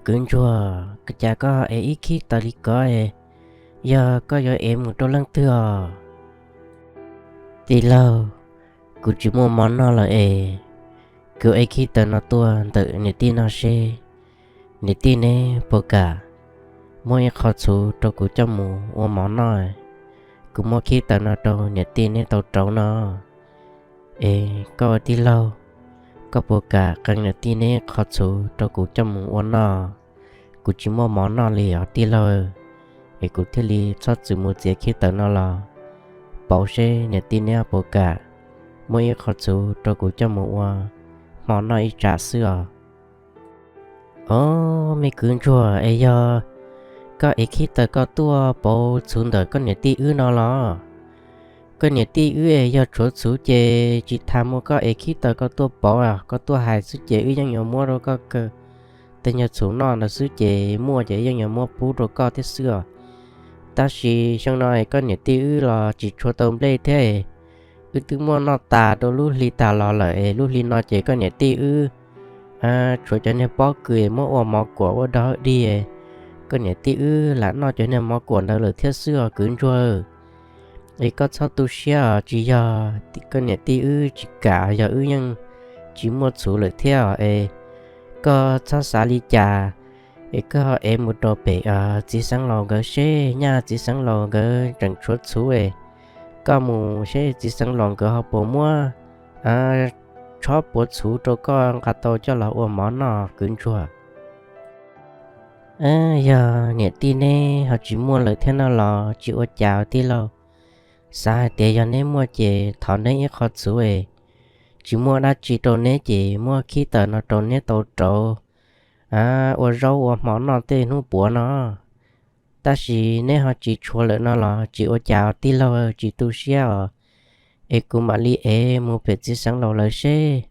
Kwv ntsuag, cas koj ev ib khib taws li ko, yog koj yuav ev mus rau leej twg os? Tij laug, kuv tsis muaj mov noj lawm es kuv ev khib taws no tuaj ntawm niam tij no seb niam tij neb puas kam muab ib qho txhuv rau kuv coj mus ua mov noj. Kuv muab khib taws no rau niam tij neb tau rauv no. Es koj ua tij laug, koj puas kam qee niam tij neb qho txhuv rau kuv coj mus ua noj? Kuv tsis muaj mov noj li os tij laug, es kuv thiaj li txhob txwm mus txiav khib taws no los pauv seb niam tij neb puas kam muab ib qho txhuv rau kuv coj mus ua hmo noj ib tsam xwb os. Os, me kwv ntsuag, es yog koj ev khib taws koj tuaj pauv txhuv ntawm koj niam tij wb no los? Koj niam tij wb es yog tshuav txhuv ces tsis tas mus koj ev khib taws koj tuaj pauv, koj tuaj hais xwb ces wb yeej yuav muab rau koj kaw tej nyuag txhuv noj ntawd xwb ces muaj ces yeej yuav muab pub rau koj thiab xwb os. Tab sis xyoo no koj niam tij wb los tsis tshua tau nplej thiab, wb twb muaj noj tas rau lub hli tag los lawm es lub hli no ces koj niam tij wb tshuav cov niag pob kws muab ua mov kuam ua dog dig, koj niam tij wb lam noj cov niag mov kuam ntawd lawm thiab xwb os kwv ntsuag. Es koj txhob tu siab os, tsis yog koj niam tij wb tsis kam, yog wb yeej tsis muaj txhuv lawm thiab es koj txhob xav li cas. Es koj ev mus rau pem txiv xeev laus nkawd seb, nyaj txiv xeev laus nkawd tseem tshuav txhuv es koj mus seb txiv xeev laus nkawd ho puas muab tshob puav txhuv rau koj nqa tau coj los ua mov noj kwv ntsuag. Yog niam tij neb ho tsis muaj lawm thiab no los tsis ua cas tij laug. Xav hais tias yog neb muaj ces thov neb ib qho txhuv es tsis muaj dab tsi rau neb ces muab khib taws no rau neb tau rauv ua zaub ua hmo noj tej hnub puav no. Tab sis neb ho tsis tshuav lawm no los tsis ua cas tij laug, tsis tu siab os. Es kuv mam li ev mus pem txiv xeev laus lawv seb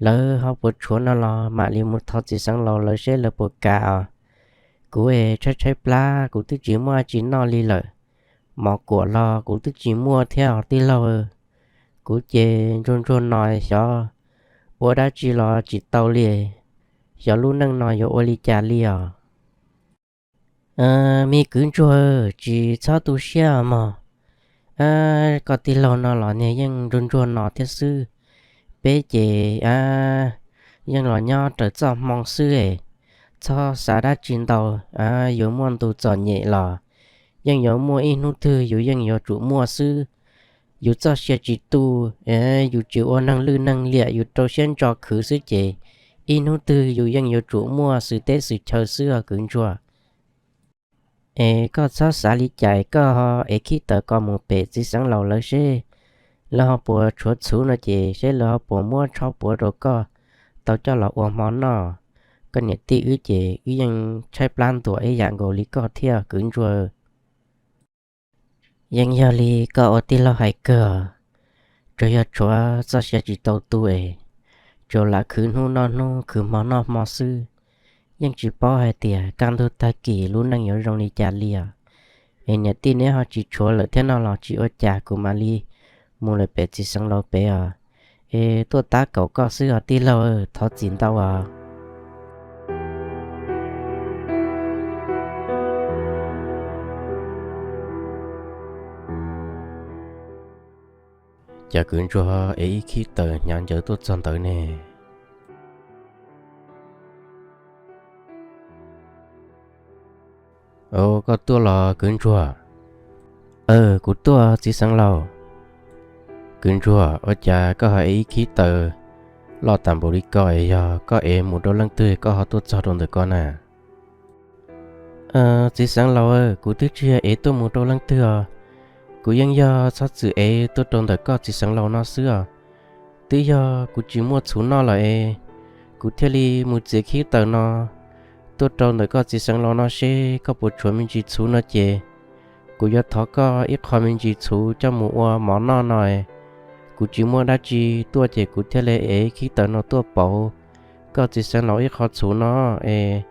lawv ho puas tshuav no los mam li mus thov txiv xeev laus lawv seb lawv puas kam os. Kuv es tshaib tshaib plab, kuv twb tsis muaj dab tsi noj li lawm, mov kuam los kuv twb tsis muaj thiab os tij laug. Kuv ces ntsuag ntsuag no xyov ua dab tsi los tsis tau li, xyov lub neej no yuav ua li cas li os. Me kwv ntsuag, tsis txhob tu siab mog. Koj tij laug no los niag yeej ntsuag ntsuag no thiab xwb. Peb ces yeej los nyob raws txoj hmoo xwb es txhob xav dab tsi ntau. Yuav muaj ntu txom nyem los yeej yuav muaj ib hnub twg yus yeej yuav tsum muaj xwb. Yus txoj sia tsis tu, yus tsis ua neeg lwj neeg liam, yus rau siab ntso khwv xwb ces ib hnub twg yus yeej yuav tsum muaj xwm teb xwm chaw xwb os kwv ntsuag. Es koj txhob xav li cas, koj ho ev khib taws koj mus pem txiv xeev laus lawv seb lawv ho puas tshuav txhuv no ces seb lawv ho puas muab tshob puav rau koj tau coj los ua hmo noj. Koj niam tij wb ces wb yeej tshaib plab ntuag ib yam nkaus li koj thiab kwv ntsuag. Yeej yog li koj ua tij laug hais kawg, tsuas yog tshuav txoj sia tsis tau tu es tsuas lam khwv hnub noj hnub, khwv hmo noj hmo xwb. Yeej tsis paub hais tias kaj ntug tag kis lub neej yuav zoo li cas li os. Es niam tij neb ho tsis tshuav lawm thiab no los tsis ua cas, kuv mam li mus lawm pem txiv xeev laus pem os. Es tuaj tab kaum koj xwb os tij laug, thov txim ntau os. Cas kwv ntsuag ev ib khib taws hnyav ncaws tuaj txog ntawd ne? Os, koj tuaj los kwv ntsuag? Aw, kuv tuaj txiv xeev laus. Kwv ntsuag, ua cas koj ho ev ib khib taws loj tas npaum li ko, yog koj ev mus rau leej twg koj ho tuaj txog rau ntawm ko na? Txiv xeev laus, kuv twb tsis yog ev tuaj mus rau leej twg os. Kuv yeej yog txhob txwm ev tuaj rau ntawm koj txiv xeev laus no xwb os. Twb yog kuv tsis muaj txhuv noj lawm es kuv thiaj li mus txiav khib taws no tuaj rau ntawm koj txiv xeev laus no seb koj puas tshuav me ntsis txhuv no ces kuv yuav thov koj ib qho me ntsis txhuv coj mus ua mov noj no es. Kuv tsis muaj dab tsi tuaj ces kuv thiaj li ev khib taws no tuaj pauv koj txiv xeev laus ib qho txhuv no es,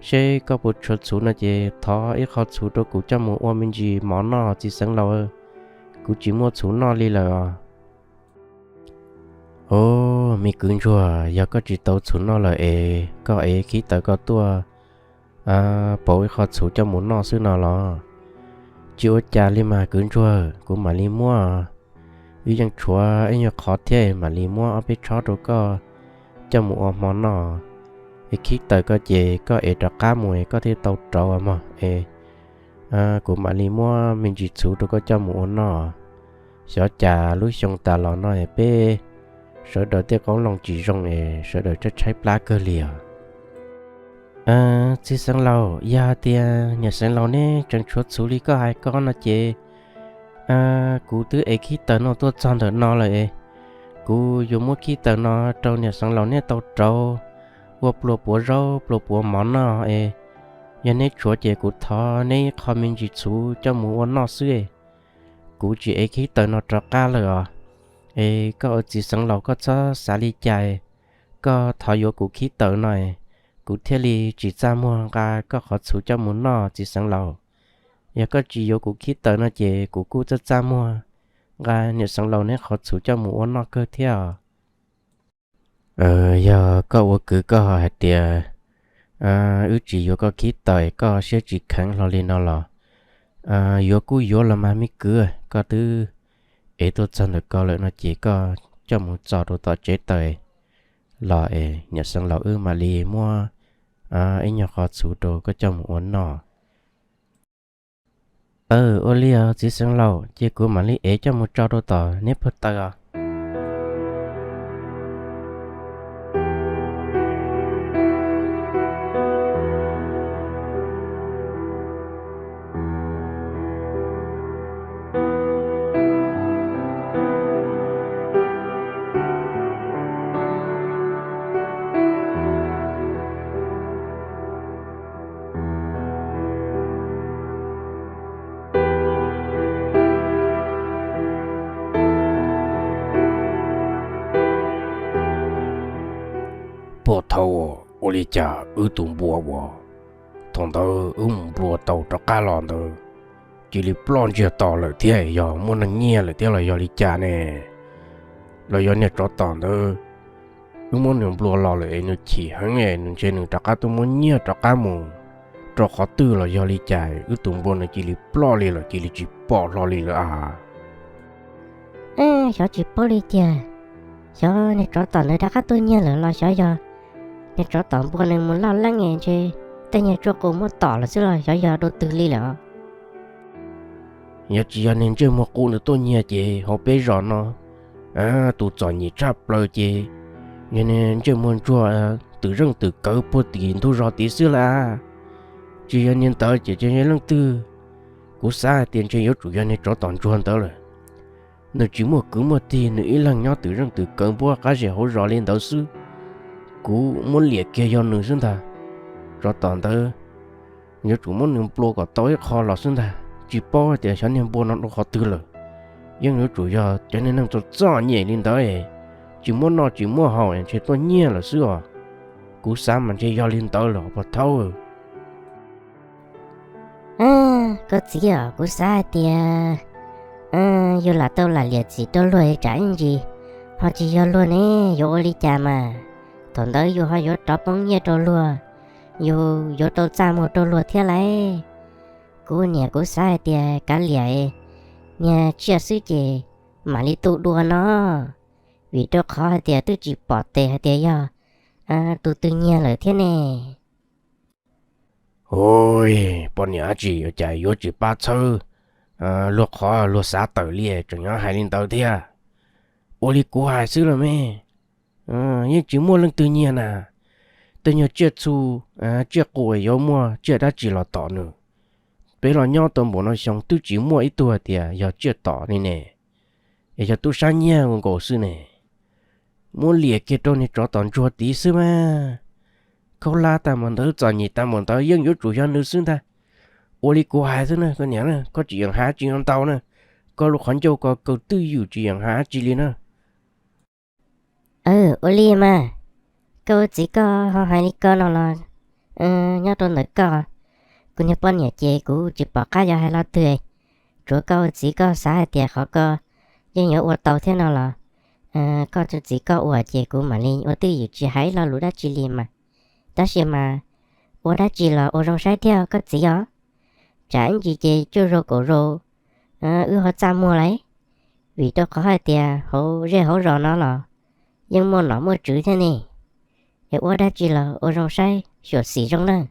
seb koj puas tshuav txhuv no ces thov ib qho txhuv rau kuv coj mus ua me ntsis mov noj txiv xeev laus. Kuv tsis muaj txhuv noj li lawm os. Os, me kwv ntsuag, yog koj tsis tau txhuv noj lawm es koj ev khib taws koj tuaj Pauv ib qho txhuv coj mus noj xwb no los? Tsis ua cas li mas kwv ntsuag, kuv mam li muab, wb yeej tshuav ib nyuag qhov thiab, mam li muab ob peb tshob rau koj coj mus ua hmo noj. Es khib taws koj ces koj ev rov qab mus es koj thiaj tau rauv mog. Es kuv mam li muab me ntsis txhuv rau koj coj mus ua noj. Xyov cas lub xyoo tas los no es peb sawv daws tej qoob loo tsis zoo es sawv daws tshaib tshaib plab kawg li os. Txiv xeev laus, yog hais tias niam xeev laus neb tseem tshuav txhuv li koj hais ko no ces kuv twb ev khib taws no tuaj txog ntawm no lawm es kuv yuav muab khib taws no rau niam xeev laus neb tau rauv ua pluas puav zaub pluas puav mov noj es yog neb tshuav ces kuv thov neb ib qho me ntsis txhuv coj mus ua noj xwb es kuv tsis ev khib taws no rov qab lawm os. Es koj ua txiv xeev laus koj txhob xav li cas, koj thov yuav kuv khib taws no es kuv thiaj li tsis txaj muag nqa koj qhov txhuv coj mus noj txiv xeev laus. Yog koj tsis yuav kuv khib taws no ces kuv kuj txaj txaj muag nqa niam xeev laus neb qhov txhuv coj mus ua noj kawg thiab os. Yog koj ua kwv koj hais tias wb tsis yuav koj khib taws koj siab tsis kheev hlo li no los yuav kuj yuav los mas me kwv, koj twb ev tuaj txog ntawm ko lawm no ces koj coj mus txo rau tom tsev taws los es niam xeev laus wb mam li muab ib nyuag qhov txhuv rau koj coj mus ua noj. Ua li os txiv xeev laus, ces kuv mam li ev coj mus tso rau tom neb pag taws os. Puag thaum ua li cas wb tus npua uas thaum ntawd wb mus nplua tau rov qab los ntawd cia li ploj ntsiag to lawm thiab, yog muaj neeg nyiag lawm thiab los yog li cas ne? Los yog niag tsov tom ntawd wb muab nws nplua los lawm es nws chim heev es nws ntshe nws rov qab tuaj muab nyiag rov qab mus rau qhov twg los yog li cas wb tus npua nws cia li ploj li lawm cia li tsis pom hlo li lawm a? Xyov tsis paub li tiag, xyov niag tsov tom ntawd rov qab tuaj nyiag lawm los xyov yog niag tsov tom npua nws mus loj leeb ntshe tej nyuag tsuaj qus muab tom lawm xwb los xyov yog dua twg li lawm. Yog tsis yog niag ntsej muag qus nws tuaj nyiag ces hauv peb zos no tus txom nyem tshaj plaws ces yog niag ntsej muag ntsuag twm zeej twm kawv puag tim ntug zos tid xwb lawm. Tsis yog niag ntawd ces yog leej twg? Kuv xav hais tias ntshe yuav tsum yog niag tsov tom ntsuag ntawd lawm. Nws tsis muaj kwv muaj tij, nws ib leeg nyob twm zeej twm kawv npuab qab zem hauv zos li ntawd xwb. Kuv muab liam kiag yog nws xwb ntag. Tsov tom ntawd yuav tsum muab nws nplua kom tau ib qho los xwb ntag. Tsis paub hais tias xyov niag npua no dua qhov twg lawm. Yeej yuav tsum yog cov niag neeg txom txom nyem li ntawd, tsis muaj noj tsis muaj haus ntshe tuaj nyiag lawm xwb os. Kuv xav mas ntshe yog li ntawd lawm puag thaub. Koj txiv os, kuv xav hais tias yus lam tau lam liam txim rau luag tsam ib ntsis ho tsis yog luag ne, yuav ua li cas mas. Thaum ntawd yus ho yuav rov poob nyiaj rau luag, yus yuav tau txaj muag rau luag thiab lauj. Kuv niam kuv xav hais tias kav liam, nyiag tsiaj xwb ces mam li tu dua no, vim rau qhov hais tias twb tsis pom tes hais tias yog tus twg nyiag lawm thiab ne. Ua, poj niam dab tsi ua cas yuav tsis pab txhawb luag qhov luag xav tawm li tseem nyob hais li ntawd thiab. Ua li kuv hais xwb los me, yeej tsis muaj leej twg nyiag na. Tej nyuag tsiaj txhu, tsiaj qus yuav muaj tsiaj dab tsi los tom nws. Peb los nyob tau npaum no xyoo twb tsis muaj ib tug hais tias yog tsiaj tom li ne, es yog tub sab nyiag ua nkaus xwb ne. Muab liam kiag rau niag tsov tom ntsuag tid xwb mas. Khaub hlab tag npaum ntawd, txom nyem tag npaum ntawd yeej yuav tsum yog nws xwb ntag. Ua li kuv hais xwb na koj niam, koj tsis yeem hais dab tsi ntau na. Koj lub qhov ncauj ko kaw twj ywm tsis yeem hais dab tsi li na. Ua li mas, koj ua txiv koj ho hais li ko no los nyob rau ntawm koj. Kuv niag poj niam ces kuv tsis pom qab yuav hais lo twg. Tsuav koj ua txiv koj xav hais tias qhov ko yeej yuav ua tau thiab no los koj ua txiv koj ua ces kuv mam li ua twj ywm tsis hais ib lo lus dab tsi li mas. Tab sis mas ua dab tsi los ua zoo saib thiab koj txiv os. Tsam ib ntsis ces cuaj zaus kaum zaus wb ho txaj muag lauj, vim rau qhov hais tias hauv zej hauv zos no los yeej muaj nom muaj tswv thiab ne. Es ua dab tsi los ua zoo saib xyuam xim zoo nawb.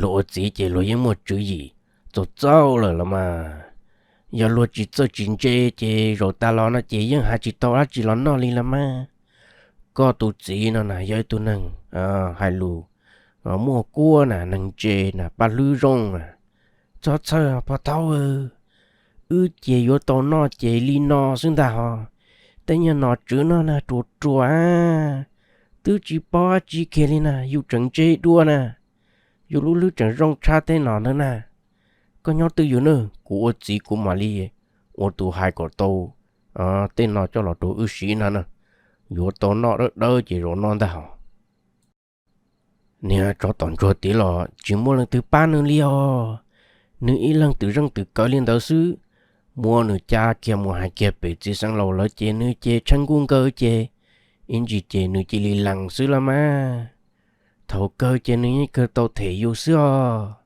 Luag ua txiv ces luag yeej muaj tswv yim txaus txaus lawm los mas. Yog luag tsis txawj tsis ntse ces zaum tas los no ces yeej hais tsis tau dab tsi los noj li los mas. Koj tus txiv no na yog ib tug neeg hais lus muaj kuab na, neeg ntse na, paj hlwb zoo na. Txhob txhawj pog thaub, wb ces yuav tau noj ces li no xwb ntag hos. Tej nyuag nom tswv no na ruam ruam, twb tsis paub dab tsi kiag li na, yus tseem ntse dua na, yus lub hlwb tseem zoo tshaj tej nom ntawd na. Koj nyob twj ywm nawb, kuv ua txiv kuv mam li ua tus hais kom tau tej no coj los rau wb siv na na. Yuav tau noj dawb dawb ces zaum no ntag hos. Niag tsov tom ntsuag tid los tsis muaj leej twg pab nws li os. Nws ib leeg twm zeej twm kawv li ntawd xwb. Muab nws cab kiag mus hais kiag pem txiv xeev laus lawv ces nws ces tsheej nkuj nkaws ces ib ntsis ces nws cia li lees xwb los mas. Thaum kawg ces nws yeej kawg tau them yus xwb os.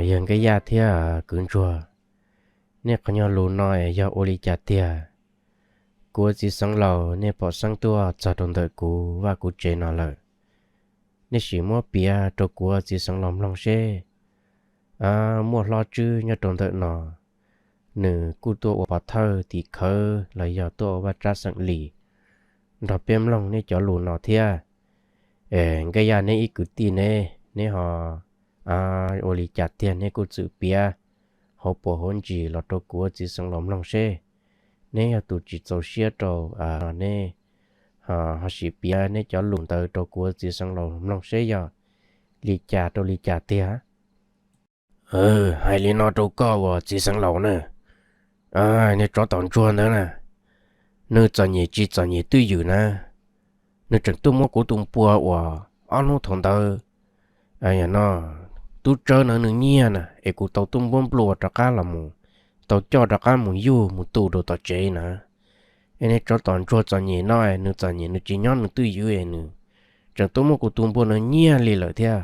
Yawg Nkaj Yaj thiab kwv ntsuag, nej qhov nyuag lus no es yog ua li cas tiag? Kuv ua txiv xeev laus nej pom xeeb tuaj txog rau ntawm kuv vaj kuv tsev no lawm. Nej sim muab piav rau kuv ua txiv xeev laus mloog seb. Muaj hlob tswb nyob rau ntawm no, nws kuj tuaj ua pov thawj tim khawv los yog tuaj ua vaj tsab xeem lis nrog peb mloog nej cov lus no thiab. Nkaj Yaj neb ib kwv tij ne, neb ho ua li cas tiag neb kuj txwm piav hauv paus hauv ntsis los rau kuv ua txiv xeev laus mloog seb. Neb yog tus tsis txaus siab rau, neb ho sim piav neb cov lus ntawd rau kuv ua txiv xeev laus mloog seb yog li cas rau li cas tiag. Hais li no rau koj ua txiv xeev laus na, niag tsov tom ntsuag ntawd na, nws txom nyem tsis txom nyem twj ywm na, nws tseem tuaj muab kuv tus npua uas ob hnub thaum ntawd no tub tsawb na nws nyiag na es kuv tau tuaj npuab nplua rov qab los mus, tau coj rov qab mus yug mus tu rau tom tsev na. Es niag tsov tom ntsuag txom nyem no, nws txom nyem nws tsis nyob nws twj ywm es nws tseem tuaj muab kuv tus npua no nyiag li lawm thiab.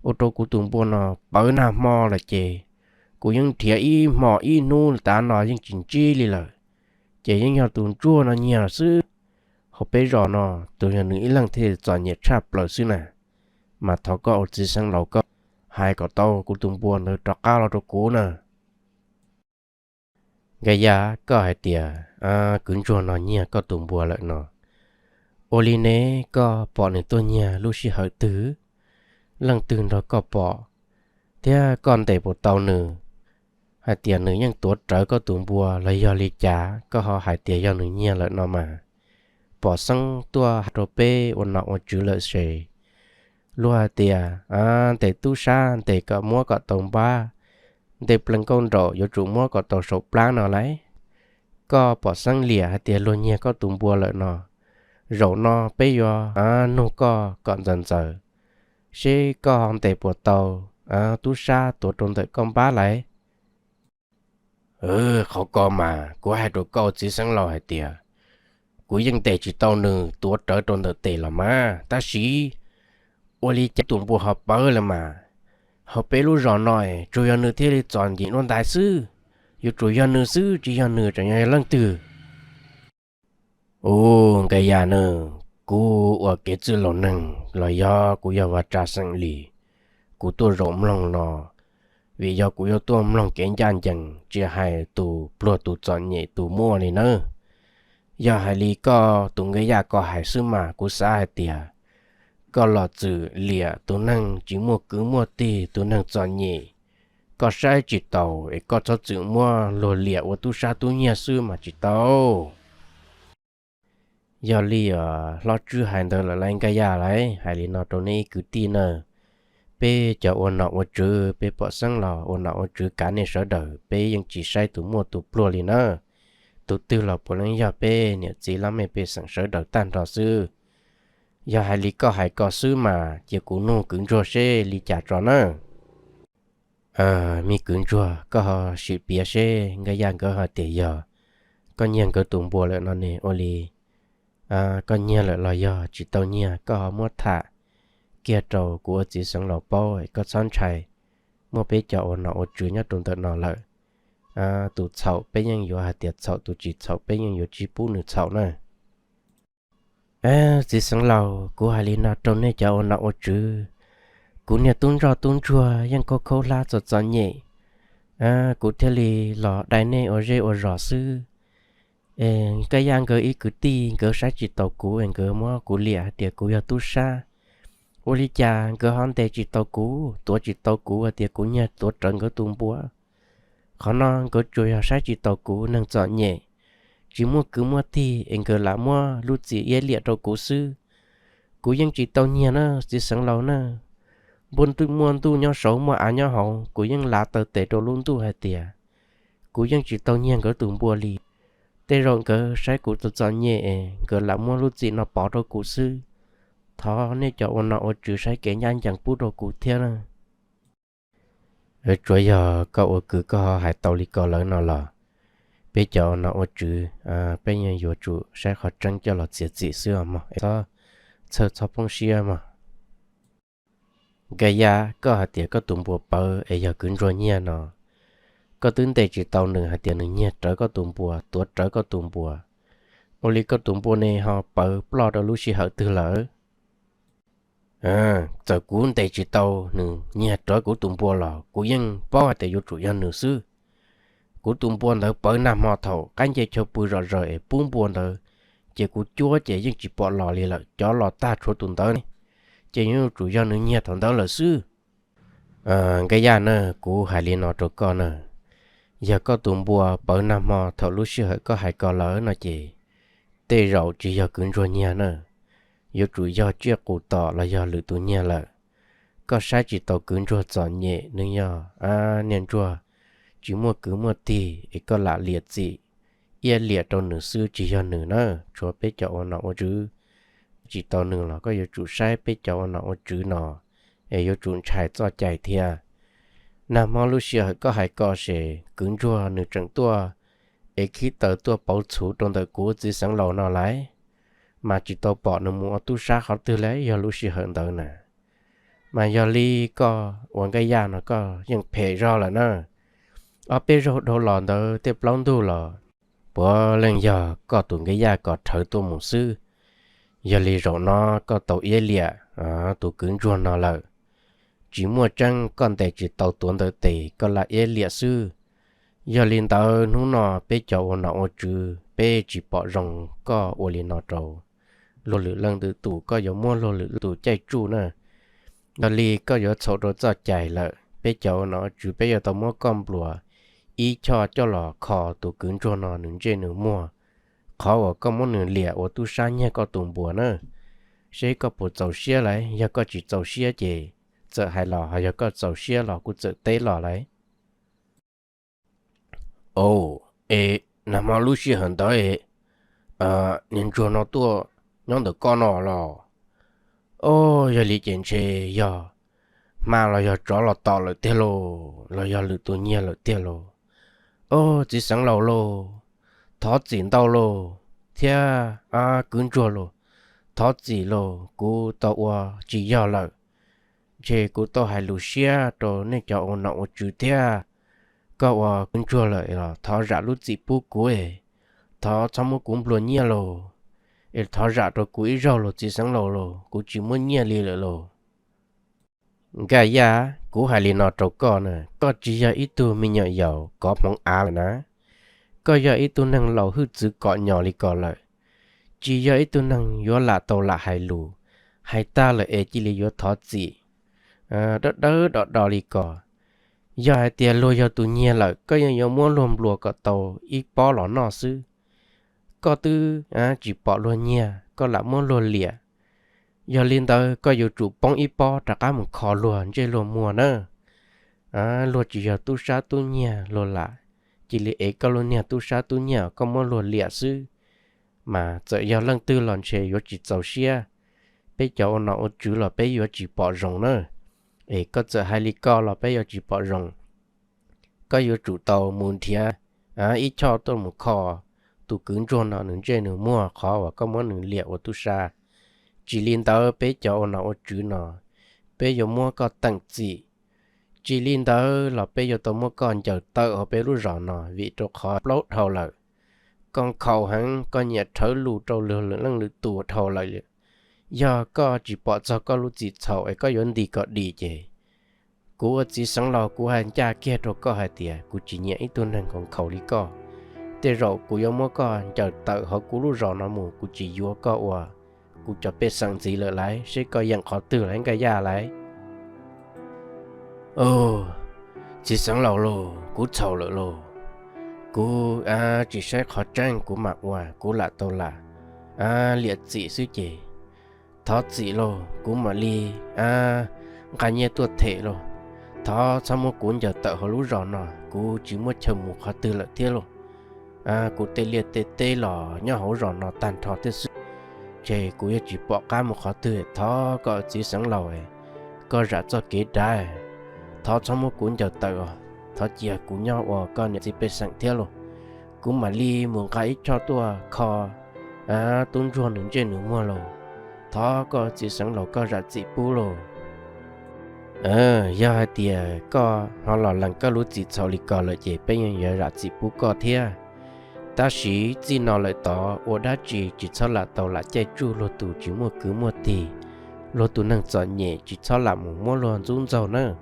Ua rau kuv tus npua no pawv nag hmo lawm ces kuv yeej nrhiav ib hmo ib hnub tav no yeej tsis ntsib li lawm. Ces yeej yog tus ntsuag no nyiag xwb. Hauv peb zos no tus yog nws ib leeg thiaj txom nyem tshaj plaws xwb na. Mas thov koj ua txiv xeev laus koj hais kom tau kuv tus npua ntawd rov qab los rau kuv na. Nkaj Yaj, koj hais tias kwv ntsuag no nyiag koj tus npua lawm no, ua li ne koj pom nws tuaj nyiag lub sij hawm twg? Leej twg nrog koj pom? Thiab koj ntes puas tau nws hais tias nws yeej tuav rawv koj tus npua los yog li cas koj ho hais tias yog nws nyiag lawm no mas? Pom xeeb tuaj hais rau peb ua nom ua tswv lawm ces luag hais tias ntes tub sab ntes kom muab kom tau npab, ntes plees nkauj nraum yuav tsum muab kom tau saum plab no lauj. Koj pom xeeb liam hais tias luag nyiag koj tus npua lawm no, zaum no peb yuav nug koj kom ntxaws ntxaws seb koj ho ntes puas tau tub sab tuav rau ntawm koj npab lauj. Qhov ko mas kuv hais rau koj txiv xeev laus hais tias kuv yeej ntes tsis tau nws tuav rawv rau ntawm tes los mas, tab sis ua li cas tus npua ho pawv lawm mas? Hauv peb lub zos no tsuas yog nws thiaj li txom nyem luaj ntais xwb. Yuav tsum yog nws xwb, tsis yog nws tseem yog leej twg? Ub, Nkaj Yaj na, kuv ua kev txwj laus neeg los yog kuv yog vaj tsa xeem lis, kuv tuaj zaum mloog no vim yog kuv yuav tuaj mloog kev ncaj ncees tsis hais tus pluag tus txom nyem tus muaj li nawb. Yog hais li koj tus Nkaj Yaj koj hais xwb mas kuv xav hais tias koj los txwm liam tus neeg tsis muaj kwv muaj tij, tus neeg txom nyem. Koj saib tsis taus es koj txhob txwm muab luag liam ua tub sab tub nyiag xwb mas tsis tau. Yog li os, hlob Tswb hais ntawd lawm lauj Nkaj Yaj lauj, hais li no rau nej ib kwv tij na. Peb cov ua nom ua tswv, peb pom xeeb los ua nom ua tswv kav nej sawv daws, peb yeej tsis saib tus muaj tus pluag li na. Tus twg los puav leej yog peb niam txiv laj mej pej xeem sawv daws tag nrho xwb. Yog hais li koj hais ko xwb mas cia kuv nug kwv ntsuag seb li cas tso na. Me kwv ntsuag, koj ho sim piav seb Nkaj Yaj nkawd hais tias yog koj nyiag nkawd tus npua lawm no ne, ua li koj nyiag lawm los yog tsis tau nyiag, koj ho muab tham kiag rau kuv ua txiv xeev laus paub, koj txhob ntshai. Muaj peb cov ua nom ua tswv nyob rau ntawm no lawm. Tus txhaum peb yeej yuav hais tias txhaum, tus tsis txhaum peb yeej yuav tsis pub nws txhaum na. Txiv xeev laus, kuv hais li no rau nej cov ua nom ua tswv, kuv niag tub ntsoj tub ntsuag yeej khaub khaub hlab txom txom nyem, kuv thiaj li los dai nej ua zej ua zos xwb. Nkaj Yaj nkawd ib kwv tij nkawd saib tsis taus kuv es nkawd muab kuv liam hais tias kuv yog tub sab. Ua li cas nkawd ho ntes tsis tau kuv, tuav tsis tau kuv hais tias kuv nyiag tuav rawv nkawd tus npua? Qhov no nkawd tsuas yog saib tsis taus kuv neeg txom nyem, tsis muaj kwv muaj tij es nkawd lam muab lub txim iab liam rau kuv xwb. Kuv yeej tsis tau nyiag na txiv xeev laus na. Npua muaj ntuj nyob saud muaj av nyob hauv, kuv yeej lav taw tes rau lub ntuj hais tias kuv yeej tsis tau nyiag nkawd tus npua li. Tej zaum nkawd saib kuv txom txom nyem es nkawd lam muab lub txim no pov rau kuv xwb. Thov nej cov ua nom ua tswv saib kev ncaj ncees pub rau kuv thiab na. Tsuav yog koj ua kwv koj ho hais tau li ko lawm no los, peb cov ua nom ua tswv peb yeej yuav tsum saib qhov tseeb coj los txiav txim xwb os mog, txhob txhawj txhob poob siab mog. Nkaj Yaj, koj hais tias koj tus npua pawv es yog kwv ntsuag nyiag no, koj twb ntes tsis tau nws hais tias nws nyiag rawv koj tus npua, tuav rawv koj tus npua. Ua li koj tus npua ne ho pawv ploj rau lub sij hawm twg lawm? Txawm kuv ntes tsis tau nws nyiag rawv kuv tus npua los kuv yeej paub hais tias yuav tsum yog nws xwb. Kuv tus npua ntawd pawv nag hmo thaum qaib nce chaw pw zom zaws es pub npua ntawd, ces kuv cuab ces yeej tsis pom los li lawm, cov los tag tshuav tus ntawd ne, ces yuav tsum yog nws nyiag thaum ntawd lawm xwb. Nkaj Yaj na, kuv hais li no rau koj na, yog koj tus npua pawv nag hmo thaum lub sij hawm koj hais ko lawm no ces tej zaum tsis yog kwv ntsuag nyiag na, yuav tsum yog tsiaj qus tom los yog lwm tus nyiag lawm. Koj saib tsis taus kwv ntsuag txom nyem, nws yog niag ntsuag tsis muaj kwv muaj tij es koj lam liam txim, iab liam rau nws xwb, tsis yog nws na. Tshuav peb cov ua nom ua tswv, tsis tau nws los koj yuav tsum saib peb cov ua nom ua tswv no es yuav tsum ntshai txoj cai thiab. Nag hmo lub sij hawm koj hais ko ces kwv ntsuag nws tseem tuaj ev khib taws tuaj pauv txhuv rau ntawm kuv txiv xeev laus no lauj, mas tsis tau pom nws mus ua tub sab qhov twg li yog lub sij hawm ntawd na. Mas yog li koj ua Nkaj Yaj no koj yeej phem zog lawm na. Ob peb zaug dhau los ntawd tej plaub ntug los puav leej yog koj tus Nkaj Yaj kom rhawv tuaj mus xwb. Yog li zaum no koj tau iab liam tus kwv ntsuag no lawm. Tsis muaj tseeb, koj ntes tsis tau tuav ntawd tes koj lam iab liam xwb. Yog li ntawd hnub no peb cov ua nom ua tswv peb tsis pom zoo koj ua li no rau luag lwm leej lwm tus, koj yuav muab luag lwm tus caij tsuj na. Yog li koj yuav txhaum rau txoj cai lawm, peb cov ua nom ua tswv peb yuav tau muab koj nplua ib choj coj los kho tus kwv ntsuag no nws ntsej nws muag, qhov uas koj muab nws liam ua tub sab nyiag koj tus npua na. Seb koj puas txaus siab lauj, yog koj tsis txaus siab ces txawm hais los, ho yog koj txaus siab los kuj txawm teb los lauj. Au, es nag hmo lub sij hawm ntawd es niag ntsuag no tuaj nyob ntawm koj no los? Au, yog li ces ntshe yog hma los yog tsov los tom lawm tiag lauj, los yog lwm tus nyiag lawm tiag lauj. Au, txiv xeev laus lauj, thov txim ntau lauj, thiab kwv ntsuag lauj, thov txim lauj, kuv tau ua tsis yog lawm. Ntshe kuv tau hais lus siab rau nej cov ua nom ua tswv thiab. Koj ua kwv ntsuag lawm los thov zam lub txim pub kuv es, thov txhob muab kuv nplua nyiaj lauj, es thov zam rau kuv ib zaug lauj txiv xeev laus lauj, kuv tsis muaj nyiaj li lawm lauj. Nkaj Yaj, kuv hais li no rau koj na, koj tsis yog ib tug me nyuam yaus kov hmoov av lawm na. Koj yog ib tug neeg laus hwj txwv kom nyos li ko lawm, tsis yog ib tug neeg yuav lam tau lam hais lus, hais tag lawm es cia li yuav thov txim dawb dawb do do li ko. Yog hais tias luag yog tus nyiag lawm koj yeej yuav muab luag nplua kom tau ib pob los noj xwb. Koj twb tsis pom luag nyiag, koj lam muab luag liam. Yog li ntawd koj yuav tsum poob ib pob rov qab mus kho luag ntsej luag muag na. Luag tsis yog tub sab tub nyiag, luag lam cia li ev koj lub niag tub sab tub nyiag koj muab luag liam xwb. Mas txawm yog leej twg los ntshe yuav tsis txaus siab. Peb cov ua nom ua tswv los peb yuav tsis pom zoo na. Es koj txawm hais li ko los peb yuav tsis pom zoo. Koj yuav tsum tau mus nrhiav ib choj tuaj mus kho tus kwv ntsuag no nws ntsej nws muag qhov uas koj muab nws liam ua tub sab. Tsis li ntawd peb cov ua nom ua tswv no, peb yuav muab koj teem txim. Tsis li ntawd los peb yuav tau muab koj ncaws tawm hauv peb lub zos no vim rau qhov plaub dhau lawm. Koj nkhaus heev, koj nyiam rhawv lus rau luag lwm leej lwm tus dhau lawm. Yog koj tsis pom txog koj lub txim txhaum es koj yuav ntis kom dim ces kuv ua txiv xeev laus kuv hais ncaj kiag rau koj hais tias kuv tsis nyiam ib tug neeg nkhaus nkhaus li koj. Tej zaum kuv yuav muab koj ncaws tawm hauv kuv lub zos no mus, kuv tsis yuav koj ua kuv cov pej xeem ntxiv lawm lauj, seb koj yeem qhov twg lauj Nkaj Yaj lauj. Txiv xeev laus lauj, kuv txhaum lawm lauj. Kuv tsis saib qhov tseeb kuv mam ua, kuv lam tau lam liam txim xwb ces thov txim lauj, kuv mam li nqa nyiaj tuaj them lauj. Thov txhob muab kuv ncaws tawm hauv lub zos no, kuv tsis muaj chaw mus qhov twg lawm thiab lauj. Kuv tej liaj tej teb los nyob hauv zos no tag nrho thiab xwb, ces kuv yuav tsis pom qab mus qhov twg. Thov koj txiv xeev laus, koj zam txoj kev dav, thov txhob muab kuv ncaws tawm os. Thov cia kuv nyob ua koj niam txiv pej xeem thiab lauj. Kuv mam li mus nqa ib choj tuaj kho tub ntsuag nws ntsej nws muag lauj. Thov koj txiv xeev laus koj zam txim pub lauj. Yog hais tias koj ho los lees koj lub txim txhaum li ko lawm ces peb yeej yuav zam txim pub koj thiab. Tab sis txij no lawm tod ua dab tsi tsis txhob lam tau lam caij tsuj luag tus tsis muaj kwv muaj tij, luag tus neeg txom nyem tsis txhob lam mus muab luag ntxub ntxaug nawb.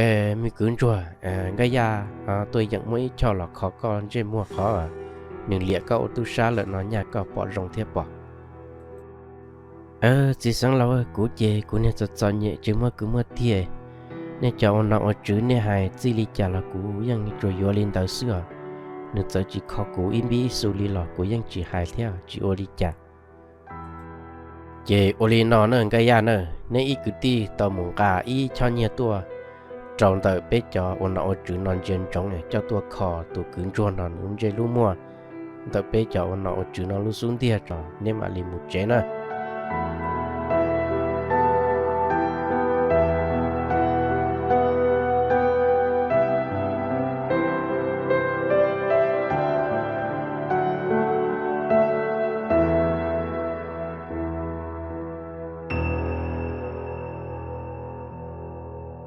Es me kwv ntsuag, Nkaj Yaj tuaj yeem muab ib choj los kho koj ntsej muag qhov nws liam koj ua tub sab lawm no nyaj koj pom zoo thiab pom? Txiv xeev laus, kuv ces kuv niag txom txom nyem tsis muaj kwv muaj tij. Nej cov ua nom ua tswv nej hais txij li cas los kuv yeej tsuas yuav li ntawd xwb os. Nws txawm tsis kho kuv ib npib ib xu li los kuv yeej tsis hais thiab tsis ua li cas. Ces ua li no na Nkaj Yaj na, neb ib kwv tij tau mus nqa ib choj nyiaj tuaj rau ntawm peb cov ua nom ua tswv no ntsia ntsoov coj tuaj kho tus kwv ntsuag no nws ntsej lub muag ntawm peb cov ua nom ua tswv no lub xub ntiag tso neb mam li mus tsev na.